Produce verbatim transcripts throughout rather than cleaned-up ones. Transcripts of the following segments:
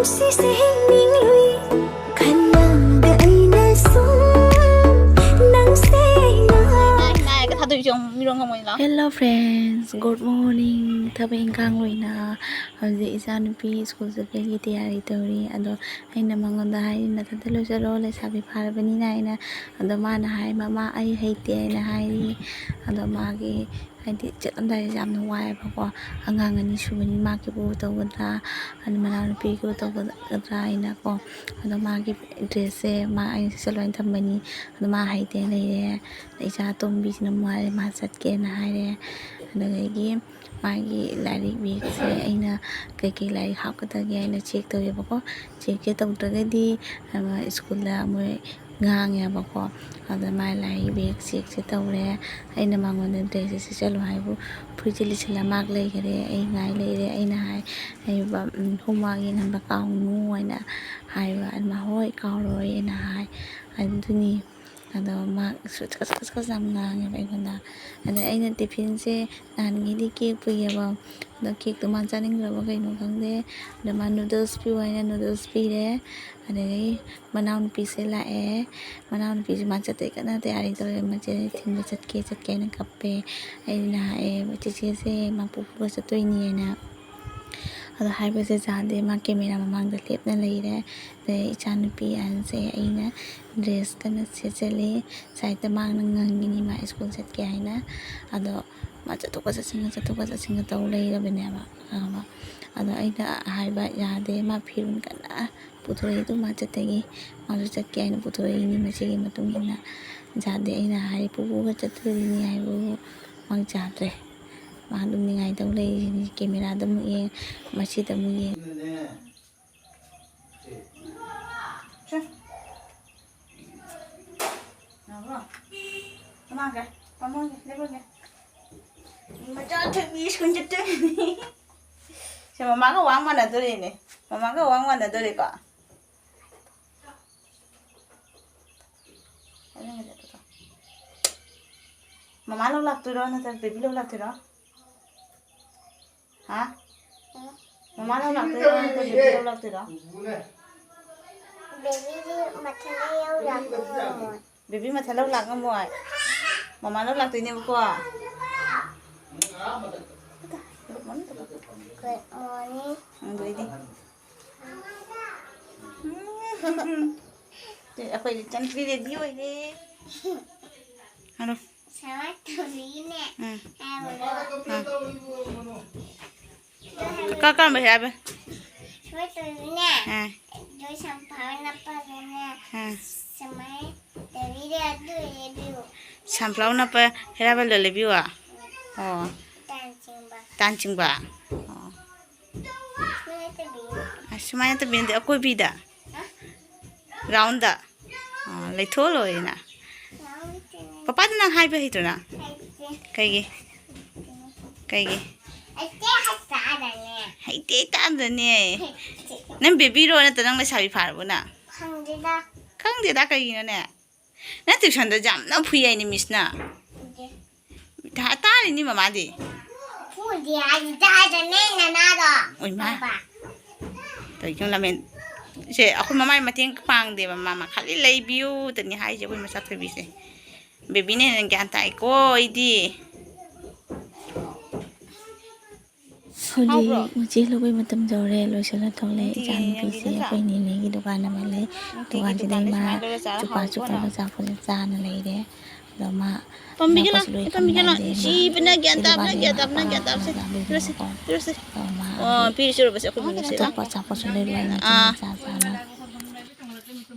ꯁꯤꯁꯦ ꯍꯤꯡꯅꯤꯡꯂꯨꯏ ꯈꯟꯕꯗ ꯑꯩꯅ ꯁꯨꯝ ꯅꯪꯁꯦ ꯉꯥꯏ ꯉꯥꯏꯔꯒ ꯊꯥꯗꯣꯛꯏꯁꯦ ꯑꯃꯨꯛ ꯃꯤꯔꯣꯟ ꯉꯝꯃꯣꯏꯅ ꯂꯥꯛꯑꯣ꯫ Hello friends, good morning. ꯊꯕꯛ ꯏꯪꯈꯥꯡ ꯂꯣꯏꯅ ꯍꯧꯖꯤꯛ ꯏꯆꯥꯅꯨꯄꯤ ꯁ꯭ꯀꯨꯜ ꯆꯠꯄꯒꯤ ꯇꯌꯥꯔꯤ ꯇꯧꯔꯤ꯫ ꯑꯗꯣ ꯑꯩꯅ ꯃꯉꯣꯟꯗ ꯍꯥꯏꯔꯤ, "ꯅꯊꯟꯇ ꯂꯣꯏ ꯆꯠꯂꯣ, ꯂꯩꯁꯥꯕꯤ ꯐꯥꯔꯕꯅꯤꯅ" ꯑꯩꯅ꯫ ꯑꯗꯣ ꯃꯥꯅ ꯍꯥꯏ, "ꯃꯃꯥ, ꯑꯩ ꯍꯩꯇꯦ" ꯍꯥꯏꯅ ꯍꯥꯏꯔꯤ꯫ ꯑꯗꯣ ꯃꯥꯒꯤ ꯍꯥꯏꯗꯤ ꯆꯠꯂꯝꯗꯥꯏꯗ ꯌꯥꯝꯅ ꯋꯥꯏꯑꯦꯕꯀꯣ꯫ ꯑꯉꯥꯡ ꯑꯅꯤ ꯁꯨꯕꯅꯤ, ꯃꯥꯒꯤꯕꯨ ꯇꯧꯒꯗ꯭ꯔꯥ, ꯑꯗꯨ ꯃꯅꯥꯎꯅꯨꯄꯤꯒꯤꯕꯨ ꯇꯧꯒꯗ꯭ꯔꯥ ꯍꯥꯏꯅꯀꯣ꯫ ꯑꯗꯣ ꯃꯥꯒꯤ ꯗ꯭ꯔꯦꯁꯁꯦ ꯃꯥ ꯑꯩꯅ ꯁꯦꯠꯆꯜꯂꯣ ꯍꯥꯏꯅ ꯊꯝꯕꯅꯤ꯫ ꯑꯗꯣ ꯃꯥ ꯍꯩꯇꯦꯅ ꯂꯩꯔꯦ꯫ ꯏꯆꯥ ꯑꯇꯣꯝꯕꯤꯁꯤꯅ ꯑꯃꯨꯛ ꯍꯥꯏꯔꯦ ꯃꯥ ꯆꯠꯀꯦꯅ ꯍꯥꯏꯔꯦ꯫ ꯑꯗꯨꯗꯒꯤ ꯃꯥꯒꯤ ꯂꯥꯏꯔꯤꯛ ꯕꯦꯒꯁꯦ ꯑꯩꯅ ꯀꯩꯀꯩ ꯂꯥꯏꯔꯤꯛ ꯍꯥꯞꯀꯗꯒꯦ ꯍꯥꯏꯅ ꯆꯦꯛ ꯇꯧꯋꯦꯕꯀꯣ꯫ ꯆꯦꯛꯁꯦ ꯇꯧꯗ꯭ꯔꯒꯗꯤ, ꯑ, ꯁ꯭ꯀꯨꯜꯗ ꯃꯣꯏ ꯉꯥꯡꯉꯦꯕꯀꯣ꯫ ꯑꯗ ꯃꯥꯏ ꯂꯥꯏꯔꯤꯛ ꯕꯦꯒ ꯆꯦꯛꯁꯦ ꯇꯧꯔꯦ꯫ ꯑꯩꯅ ꯃꯉꯣꯟꯗ ꯗ꯭ꯔꯦꯁꯁꯦ ꯁꯦꯠꯆꯜꯂꯨ ꯍꯥꯏꯕꯨ ꯐꯨꯔꯤꯠꯁꯦ ꯂꯤꯠꯁꯤꯜꯂ ꯃꯥ ꯂꯩꯈꯔꯦ꯫ ꯑꯩ ꯉꯥꯏ ꯂꯩꯔꯦ꯫ ꯑꯩꯅ ꯍꯥꯏ, ꯑꯩ ꯕ-, ꯎꯝ, homework ꯌꯦꯡꯍꯟꯕ ꯀꯥꯎꯅꯨ ꯍꯥꯏꯅ ꯍꯥꯏꯕ꯫ ꯑꯗꯨ ꯃꯥ, "ꯍꯣꯏ, ꯀꯥꯎꯔꯣꯏ" ꯍꯥꯏꯅ ꯍꯥꯏ꯫ ꯑꯗꯨꯅꯤ꯫ ꯑꯗꯣ ꯃꯥ ꯁꯨ-, ꯀꯁ ꯀꯁ ꯀꯁ ꯌꯥꯝ ꯉꯥꯡꯉꯦꯕ ꯑꯩꯉꯣꯟꯗ꯫ ꯑꯗ ꯑꯩꯅ ꯇꯤꯐꯤꯟꯁꯦ ꯅꯍꯥꯟꯈꯩꯗꯤ ꯀꯦꯛ ꯄꯨꯏꯌꯦꯕ꯫ ꯑꯗꯣ ꯀꯦꯛꯇꯣ ꯃꯥ ꯆꯥꯅꯤꯡꯗ꯭ꯔꯕ ꯀꯩꯅꯣ ꯈꯪꯗꯦ꯫ ꯑꯗ ꯃꯥ noodles ꯄꯤꯌꯨ ꯍꯥꯏꯅ noodles ꯄꯤꯔꯦ꯫ ꯑꯗꯒꯤ ꯃꯅꯥꯎꯅꯨꯄꯤꯁꯦ ꯂꯥꯛꯑꯦ꯫ ꯃꯅꯥꯎꯅꯨꯄꯤꯁꯦ ꯃꯥ ꯆꯠꯇꯣꯏ ꯀꯟꯅ ꯇꯌꯥꯔꯤ ꯇꯧꯔꯦ꯫ ꯃꯆꯦ ꯊꯤꯟꯕ ꯆꯠꯀꯦ, ꯆꯠꯀꯦ ꯍꯥꯏꯅ ꯀꯞꯄꯦ꯫ ꯑꯩꯅ ꯍꯥꯏꯌꯦ, "ꯆꯦꯆꯦꯁꯦ ꯃꯥ ꯄꯨꯄꯨꯒ ꯆꯠꯇꯣꯏꯅꯤ" ꯍꯥꯏꯅ꯫ ꯑꯗꯣ ꯍꯥꯏꯕꯁꯦ ꯌꯥꯗꯦ꯫ ꯃꯥ ꯀꯦꯃꯦꯔꯥ ꯃꯃꯥꯡꯗ ꯂꯦꯞꯅ ꯂꯩꯔꯦ꯫ ꯑꯗꯩ ꯏꯆꯥꯅꯨꯄꯤ ꯑꯍꯟꯁꯦ ꯑꯩꯅ ꯗ꯭ꯔꯦꯁ ꯀꯟꯅ ꯁꯦꯠꯆꯜꯂꯤ꯫ ꯁꯥꯏꯠꯇ ꯃꯥꯅ ꯉꯪꯉꯤꯅꯤ ꯃꯥ ꯁ꯭ꯀꯨꯜ ꯆꯠꯀꯦ ꯍꯥꯏꯅ꯫ ꯑꯗꯣ ꯃꯥ ꯆꯠꯊꯣꯛꯀ ꯆꯠꯁꯤꯟꯒ, ꯆꯠꯊꯣꯛꯀ ꯆꯠꯁꯤꯟꯒ ꯇꯧ ꯂꯩꯔꯕꯅꯦꯕ, ꯈꯪꯉꯕ? ꯑꯗꯣ ꯑꯩꯅ ꯍꯥꯏꯕ ꯌꯥꯗꯦ꯫ ꯃꯥ ꯐꯤꯔꯣꯜ ꯀꯟꯅ ꯄꯨꯊꯣꯔꯛꯏꯗꯣ ꯃꯥ ꯆꯠꯇꯒꯤ꯫ ꯃꯥꯁꯨ ꯆꯠꯀꯦ ꯍꯥꯏꯅ ꯄꯨꯊꯣꯔꯛꯏꯅꯤ꯫ ꯃꯁꯤꯒꯤ ꯃꯇꯨꯡ ꯏꯟꯅ ꯌꯥꯗꯦ꯫ ꯑꯩꯅ ꯍꯥꯏ, "ꯄꯨꯄꯨꯒ ꯆꯠꯇꯣꯔꯤꯅꯤ" ꯍꯥꯏꯕꯕꯨ ꯃꯥ ꯌꯥꯗ꯭ꯔꯦ꯫ ꯃꯥ ꯑꯗꯨꯝ ꯅꯤꯡꯉꯥꯏ ꯇꯧ ꯂꯩꯔꯤꯁꯤꯅꯤ꯫ ꯀꯦꯃꯦꯔꯥꯗ ꯑꯃꯨꯛ ꯌꯦꯡ, ꯃꯁꯤꯗ ꯑꯃꯨꯛ ꯌꯦꯡ꯫ ꯁꯦ꯫ ꯂꯥꯛꯑꯣ꯫ ꯃꯃꯥꯒ, ꯄꯥꯃꯣꯒ, ꯂꯦꯞꯄꯒ꯫ ꯃꯆꯥ ꯊꯣꯏꯕꯤ ꯁ꯭ꯀꯨꯜ ꯆꯠꯇꯣꯏꯅꯤ꯫ ꯁꯦ, ꯃꯃꯥꯒ ꯋꯥꯡ ꯃꯥꯟꯅꯗꯣꯔꯦꯅꯦ꯫ ꯃꯃꯥꯒ ꯋꯥꯡ ꯃꯥꯟꯅꯗꯣꯔꯦꯀꯣ꯫ ꯃꯃꯥ ꯂꯧ ꯂꯥꯛꯇꯣꯏꯔꯣ ꯅꯠꯇ꯭ꯔꯒ ꯕꯦꯕꯤ ꯂꯧ ꯂꯥꯛꯇꯣꯏꯔꯣ? ꯍꯥ? ꯃꯃꯥ ꯂꯧ ꯂꯥꯛꯇꯣꯏꯔꯣ ꯅꯠꯇ꯭ꯔꯒ ꯕꯦꯕꯤ ꯂꯧ ꯂꯥꯛꯇꯣꯏꯔꯣ? ꯕꯦꯕꯤꯗꯤ ꯃꯊꯟꯇ ꯂꯧ ꯂꯥꯛꯄ ꯉꯝꯃꯣꯏ꯫ ꯕꯦꯕꯤ ꯃꯊꯟ ꯂꯧ ꯂꯥꯛ ꯉꯝꯃꯣꯏ꯫ ꯃꯃꯥ ꯂꯧ ꯂꯥꯛꯇꯣꯏꯅꯦꯕꯀꯣ꯫ Good morning꯫ ꯎꯝ, ꯑꯗꯨ ꯑꯩꯗꯤ꯫ ꯑꯩꯈꯣꯏ ꯏꯆꯟꯅꯨꯄꯤ ready ꯑꯣꯏꯔꯦ꯫ ꯍꯜꯂꯣ꯫ ꯁꯨꯃꯥꯏꯅ ꯇꯧꯔꯤꯅꯦ꯫ ꯎꯝ꯫ ꯍꯥꯏꯕꯗꯣ꯫ ꯎꯝ꯫ ꯀ-, ꯀꯔꯝꯕ ꯍꯦꯛ ꯍꯥꯏꯕ? ꯁꯨꯃꯥꯏꯅ ꯇꯧꯔꯤꯅꯦ꯫ ꯑꯥ꯫ ꯑꯗꯨ ꯁꯝꯐ꯭ꯂꯥꯋꯔ ꯅꯞꯄꯒꯅꯦ꯫ ꯑꯥ꯫ ꯁꯨꯃꯥꯏꯅ ꯇꯧꯔꯤꯅꯦ, ꯑꯗꯨ ꯂꯦꯞꯄꯤꯌꯨ꯫ ꯁꯝꯐ꯭ꯂꯥꯋꯔ ꯅꯞꯄ ꯍꯦꯛ ꯍꯥꯏꯕ ꯂꯦꯞꯄꯤꯌꯨ? ꯑꯣ꯫ ꯇꯥꯟ ꯆꯤꯡꯕ꯫ ꯇꯥꯟ ꯆꯤꯡꯕ꯫ ꯑꯣ꯫ ꯁꯨꯃꯥꯏꯅ ꯇꯧꯕꯤꯌꯨ꯫ ꯑ, ꯁꯨꯃꯥꯏꯅ ꯇꯧꯕꯤꯌꯨ, ꯑꯀꯣꯏꯕꯤꯗ꯫ ꯍꯥ? Round ꯗ꯫ ꯑ, ꯂꯩꯊꯣꯛꯑ ꯂꯣꯏꯔꯦꯅ꯫ Round ꯗꯅꯦ꯫ ꯄꯄꯥꯗ ꯅꯪ ꯍꯥꯏꯕ ꯍꯩꯇ꯭ꯔꯣ ꯅꯪ? ꯍꯩꯇꯦ꯫ ꯀꯩꯒꯤ? ꯀꯩꯒꯤ? ꯍꯩꯇꯦ ꯍꯥꯏꯇꯥꯔꯅꯦ꯫ ꯍꯩꯇꯦ ꯍꯥꯏꯇꯥꯗꯅꯦ꯫ ꯍꯩꯇꯦ꯫ ꯅꯪ ꯕꯦꯕꯤꯔꯣ ꯅꯠꯇ꯭ꯔ ꯅꯪ ꯂꯩꯁꯥꯕꯤ ꯐꯥꯔꯕꯣ ꯅꯪ? ꯈꯪꯗꯦꯗ꯫ ꯈꯪꯗꯦꯗ ꯀꯩꯒꯤꯅꯣꯅꯦ? ꯅꯪ tuition ꯗ ꯌꯥꯝꯅ ꯐꯨꯏ ꯍꯥꯏꯅꯦ ꯃꯤꯁꯅ꯫ ꯐꯨꯗꯦ꯫ ꯇꯥ-, ꯇꯥꯔꯤꯅꯤ ꯃꯃꯥꯗꯤ꯫ ꯐꯨꯗꯦ ꯍꯥꯏꯗꯤ ꯇꯥꯗ꯭ꯔꯅꯦ ꯅꯅꯥꯗꯣ꯫ ꯑꯣꯏꯃꯥ꯫ ꯈꯪꯕ? ꯇꯧꯏꯁꯦ ꯂꯃꯦꯟ-, ꯁꯦ ꯑꯩꯈꯣꯏ ꯃꯃꯥꯏ ꯃꯇꯦꯡ ꯄꯥꯡꯗꯦꯕ, ꯃꯃꯥ ꯈꯜꯂꯤ ꯂꯩꯕꯤꯌꯨꯗꯅꯤ ꯍꯥꯏꯁꯦ ꯑꯩꯈꯣꯏ ꯃꯆꯥ ꯊꯣꯏꯕꯤꯁꯦ꯫ ꯕꯦꯕꯤꯅ ꯍꯦꯟꯅ ꯒ꯭ꯌꯥꯟ ꯇꯥꯏꯀꯣ ꯑꯩꯗꯤ꯫ ꯍꯥꯎꯕ꯭ꯔꯣ? ꯍꯧꯖꯤꯛ ꯎꯆꯦꯛ ꯂꯧꯕꯩ ꯃꯇꯝ ꯌꯧꯔꯦ, ꯂꯣꯏꯁꯤꯜꯂ ꯊꯣꯛꯂꯛꯑꯦ꯫ ꯅꯨꯡꯇꯤꯒꯤ ꯌꯦꯡꯉꯤ ꯏꯆꯥꯅꯨꯄꯤꯁꯦ ꯅꯠꯇ꯭ꯔꯥ? ꯑꯩꯈꯣꯏ ꯅꯦꯅꯦꯒꯤ ꯗꯨꯀꯥꯟꯗ ꯑꯃ ꯂꯩ꯫ ꯅꯨꯡꯇꯤꯒꯤ ꯗꯨꯀꯥꯟꯁꯤꯗ ꯗꯨꯀꯥꯟꯗ ꯏꯃꯥ ꯁꯨꯃꯥꯏꯅ ꯂꯧꯔ ꯆꯥꯔ ꯆꯨꯄꯥ ꯍꯥꯎꯋꯤ ꯆꯨꯄꯥꯒ ꯀꯣꯟꯅ꯫ ꯑꯆꯥꯄꯣꯠꯁꯦ ꯆꯥꯅ ꯂꯩꯔꯦ꯫ ꯑꯗꯣ ꯃꯥ ꯄꯥꯝꯕꯤꯒꯦ ꯂꯥꯎ, ꯏꯅꯥꯎꯄꯥꯁꯨ ꯂꯣꯏ ꯑꯩ ꯄꯥꯝꯕꯤꯒꯦ ꯐꯝꯅ ꯂꯥꯎ꯫ ꯂꯩꯔꯦ꯫ ꯁꯤꯕꯅ ꯒ꯭ꯌꯥꯟ ꯁꯤ ꯇꯥꯕꯅ, ꯗꯨꯀꯥꯟꯁꯦ ꯒ꯭ꯌꯥꯟ ꯏꯃꯥ ꯇꯥꯕꯅ, ꯄꯥꯄꯥ ꯒ꯭ꯌꯥꯟ ꯇꯥꯕꯁꯦ꯫ ꯂꯥꯛꯑꯒ ꯄꯤꯔꯨꯔꯁꯤ, ꯄꯤꯔꯨꯔꯁꯤ꯫ ꯑꯗꯣ ꯃꯥ ꯑꯣ, ꯍꯧꯖꯤꯛ ꯄꯤꯔꯨꯁꯤ, ꯄꯤꯔꯨꯔꯁꯤ, ꯑꯩꯈꯣꯏ ꯄꯤꯔꯨꯁꯤ ꯂꯥꯎ꯫ ꯑꯆꯥꯄꯣꯠ, ꯑꯆꯥꯄꯣꯠꯁꯨ ꯂꯣꯏ ꯂꯣꯏꯔꯦ, ꯑꯥ꯫ ꯃꯆꯤꯟ ꯃꯆꯥ ꯆꯥꯅ꯫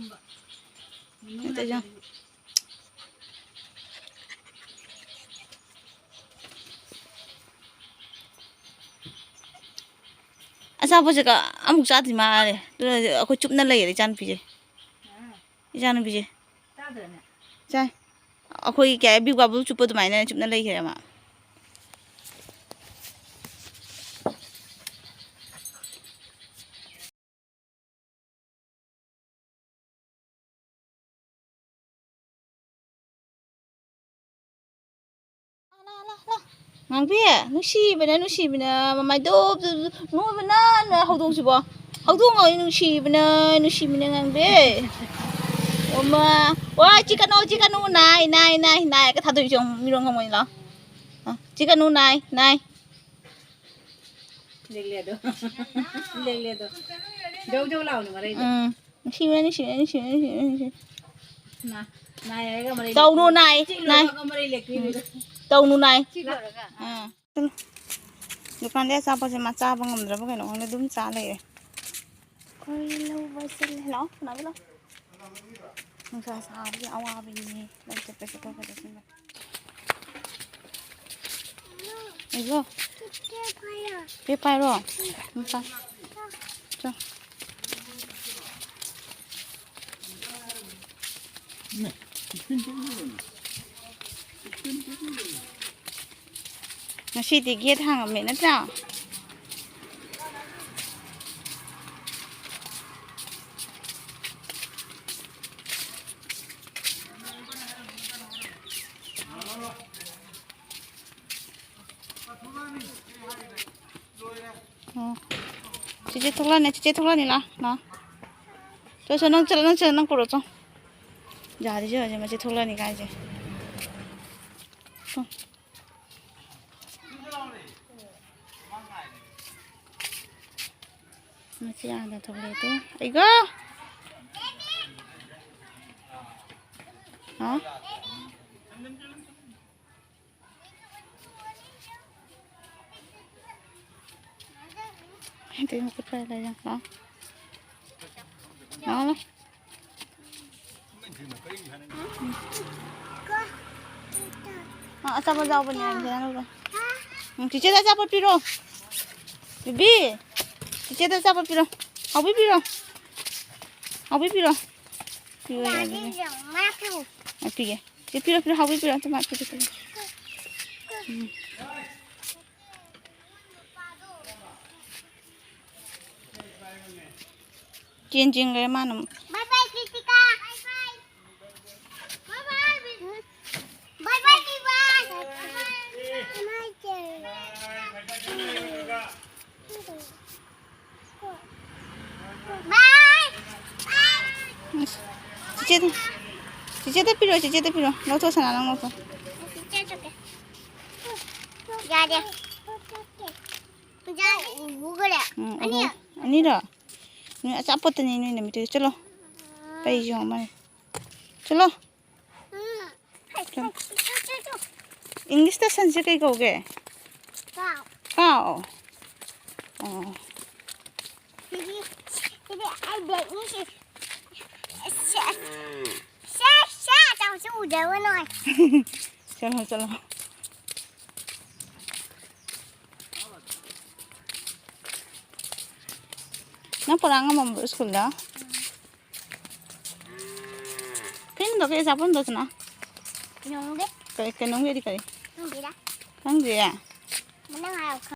ꯑꯗꯨ ꯌꯦꯡꯉꯨ꯫ ꯑꯆꯥꯄꯣꯠꯁꯦ ꯀ-, ꯑꯃꯨꯛ ꯆꯥꯗ꯭ꯔꯤ ꯃꯥꯜꯂꯦ꯫ ꯑꯗꯨꯅ ꯑꯩꯈꯣꯏ ꯆꯨꯞꯅ ꯂꯩꯔꯦ ꯏꯆꯥꯅꯨꯄꯤꯁꯦ꯫ ꯏꯆꯥꯅꯨꯄꯤꯁꯦ꯫ ꯆꯥꯏ꯫ ꯑꯩꯈꯣꯏꯒꯤ ꯀꯩ ꯍꯥꯏ, ꯕꯤꯛ ꯕꯥꯕꯨꯜ ꯆꯨꯞꯄ ꯑꯗꯨꯃꯥꯏꯅ ꯆꯨꯞꯅ ꯂꯩꯈ꯭ꯔꯦ ꯃꯥ꯫ ꯂꯥ, ꯂꯥ, ꯂꯥ, ꯂꯥ꯫ ꯉꯥꯡꯕꯤ, ꯅꯨꯡꯁꯤꯕꯅ, ꯅꯨꯡꯁꯤꯕꯅ, ꯃꯃꯥꯏ ꯗꯨꯞ ꯗꯨꯞ ꯗꯨꯞ ꯅꯣꯏꯕꯅ, ꯅ ꯍꯧꯗꯣꯡꯁꯤꯕꯣ꯫ ꯍꯧꯗꯣꯡ ꯑꯣꯏ ꯅꯨꯡꯁꯤꯕꯅ, ꯅꯨꯡꯁꯤꯕꯅ ꯉꯥꯡꯕꯤ꯫ ꯑꯣꯃ, ꯋꯥ, ꯆꯤꯛꯀꯅꯨ, ꯆꯤꯛꯀꯅꯨ, ꯅꯥꯏ, ꯅꯥꯏ, ꯅꯥꯏ, ꯅꯥꯏ, ꯀ ꯊꯥꯗꯣꯛꯏꯁꯦ ꯌꯦꯡꯉꯨ, ꯃꯤꯔꯣꯟ ꯈꯪꯉꯣꯏ ꯂꯥꯎ꯫ ꯑ, ꯆꯤꯛꯀꯅꯨ, ꯅꯥꯏ, ꯅꯥꯏ꯫ ꯂꯦꯛꯂꯦꯗꯣ꯫ ꯂꯦꯛꯂꯦꯗꯣ꯫ ꯖꯧ ꯖꯧ ꯂꯥꯎꯅ ꯃꯔꯩꯗꯣ꯫ ꯎꯝ꯫ ꯅꯨꯡꯁꯤꯕꯅ, ꯅꯨꯡꯁꯤꯕꯅ, ꯅꯨꯡꯁꯤꯕꯅ, ꯅꯨꯡꯁꯤꯕꯅ꯫ ꯅꯥ-, ꯅꯥꯏ ꯍꯥꯏꯔꯒ ꯃꯔꯩ ꯇꯧꯅꯨ, ꯂꯦꯛꯄꯤ-, ꯅꯥꯏ, ꯁꯤ ꯅꯥꯏ꯫ ꯂꯣꯏꯔꯒ ꯃꯔꯩ ꯂꯦꯛꯄꯤꯕꯗꯣ꯫ ꯇꯧꯅꯨ, ꯅꯥꯏ꯫ ꯁꯤ ꯂꯣꯏꯔꯒ꯫ ꯑꯥ꯫ ꯗꯨꯀꯥꯟꯗꯩ ꯑꯆꯥꯄꯣꯠꯁꯦ ꯃꯥ ꯆꯥꯕ ꯉꯝꯗ꯭ꯔꯕ ꯀꯩꯅꯣ ꯈꯪꯗꯦ, ꯑꯗꯨꯝ ꯆꯥ ꯂꯩꯔꯦ꯫ ꯑꯩꯈꯣꯏ ꯂꯧꯕ ꯆꯠꯂꯦ꯫ ꯂꯥꯛꯑꯣ, ꯀꯅꯥꯒꯤ ꯂꯥꯛꯑꯣ? ꯅꯨꯡꯁꯥ ꯁꯥꯕꯒꯤ ꯑꯋꯥꯕꯅꯤꯅꯦ꯫ ꯂꯧ ꯆꯠꯄ ꯆꯠꯊꯣꯛꯄꯗ ꯁꯤꯃ꯫ ꯏꯕꯣ꯫ ꯄꯦ ꯄꯥꯏꯔꯣ꯫ ꯅꯨꯡꯁꯥ꯫ ꯆꯣ꯫ ꯉꯁꯤꯗꯤ ꯒꯦꯠ ꯍꯥꯡꯉꯝꯃꯦ ꯅꯠꯇ꯭ꯔꯥ? ꯑꯣ꯫ ꯆꯤꯆꯦ ꯊꯣꯛꯂꯛꯑꯅꯤ, ꯆꯤꯆꯦ ꯊꯣꯛꯂꯛꯑꯅꯤ, ꯂꯥꯛꯑꯣ, ꯂꯥꯛꯑꯣ꯫ ꯆꯣ, ꯆꯣ, ꯅꯪ ꯆꯠꯂꯣ, ꯅꯪ ꯆꯠꯂꯣ, ꯅꯪ ꯄꯨꯔꯛꯑꯣ, ꯆꯣ꯫ ꯌꯥꯔꯦ, ꯁꯤ ꯍꯧꯖꯤꯛ ꯃꯆꯦ ꯊꯣꯛꯂꯛꯑꯅꯤ ꯀꯥꯏꯁꯦ꯫ ꯆꯣ꯫ ꯃꯆꯦ ꯑꯥꯗ ꯊꯣꯛꯂꯛꯑꯦ ꯇꯨ꯫ ꯑꯩꯒꯣ! ꯍꯥ? ꯑꯗꯩ ꯃꯈꯨꯠ ꯄꯥꯏꯔ ꯂꯩꯔꯦ꯫ ꯂꯥꯎ꯫ ꯂꯥꯎ꯫ ꯑ, ꯑꯆꯥꯄꯣꯠ ꯌꯥꯎꯕꯅꯦ, ꯌꯥꯝ ꯐꯖꯅ ꯂꯧꯖꯧ꯫ ꯎꯝ, ꯆꯤꯆꯦꯗ ꯑꯆꯥꯄꯣꯠ ꯄꯤꯔꯣ꯫ ꯕꯦꯕꯤ, ꯆꯤꯆꯦꯗ ꯑꯆꯥꯄꯣꯠ ꯄꯤꯔꯣ꯫ ꯍꯥꯎꯕꯤ ꯄꯤꯔꯣ꯫ ꯍꯥꯎꯕꯤ ꯄꯤꯔꯣ꯫ ꯄꯤꯔꯣ, ꯌꯥꯔꯦ, ꯌꯥꯔꯦ꯫ ꯑ, ꯄꯤꯒꯦ꯫ ꯆꯦ, ꯄꯤꯔꯣ, ꯄꯤꯔꯣ, ꯍꯥꯎꯕꯤ ꯄꯤꯔꯣ꯫ ꯑꯝꯇ ꯃꯥ ꯄꯤꯔꯣ, ꯄꯤꯔꯣ꯫ ꯎꯝ꯫ ꯆꯦꯟ ꯆꯦꯟꯈ꯭ꯔꯦ ꯃꯥꯅ ꯑꯃꯨꯛ꯫ Bye bye, Kritika. Bye bye. Bye bye, Kritika. ꯆꯤꯆꯦꯗ, ꯆꯤꯆꯦꯗ ꯄꯤꯔꯣ, ꯆꯤꯆꯦꯗ ꯄꯤꯔꯣ꯫ ꯂꯧꯊꯣꯛ, ꯁꯅꯥ, ꯅꯪ ꯂꯧꯊꯣꯛ꯫ ꯆꯤꯆꯦ ꯆꯠꯀꯦ꯫ ꯌꯥꯗꯦ꯫ ꯏꯟꯖꯥꯡ ꯎꯈꯔꯦ꯫ ꯎꯝ, ꯑꯅꯤ꯫ ꯑꯍꯨꯝ꯫ ꯑꯅꯤꯔꯣ? ꯅꯣꯏ ꯑꯆꯥꯄꯣꯠꯇꯅꯤ ꯅꯣꯏ ꯅꯨꯃꯤꯠꯇꯨꯗ꯫ ꯆꯠꯂꯣ꯫ ꯄꯩꯁꯨ ꯌꯥꯝ ꯃꯥꯜꯂꯦ꯫ ꯆꯠꯂꯣ꯫ ꯎꯝ꯫ ꯍꯩ, ꯍꯩ, ꯆꯣ, ꯆꯣ, ꯆꯣ꯫ English ꯇ ꯁꯟꯁꯦ ꯀꯩ ꯀꯧꯒꯦ? Cow꯫ Cow꯫ ꯑꯣ꯫ ꯁꯤꯗꯤ, ꯁꯤꯗꯤ ꯑꯩ ꯕꯦꯒꯅꯤ ꯁꯤ꯫ ꯁꯦ, ꯁꯦ, ꯁꯦ, ꯆꯥꯎꯁꯨ ꯎꯗꯕ ꯅꯣꯏ꯫ ꯆꯠꯂꯣ, ꯆꯠꯂꯣ꯫ ꯅꯪ ꯄꯨꯔꯥ ꯉꯝꯃꯝꯕ꯭ꯔꯣ ꯁ꯭ꯀꯨꯜꯗ? ꯀꯩꯅꯣꯗꯣ ꯀꯩ ꯑꯆꯥꯄꯣꯠꯅꯣ ꯁꯅꯥ? ꯀꯩꯅꯣꯝꯒꯤ꯫ ꯀꯩ, ꯀꯩꯅꯣꯝꯒꯤꯗꯤ ꯀꯔꯤ? ꯈꯪꯗꯦꯗ꯫ ꯈꯪꯗ꯭ꯔꯤꯌꯦ? ꯅꯪ ꯍꯥꯏꯌꯣ꯫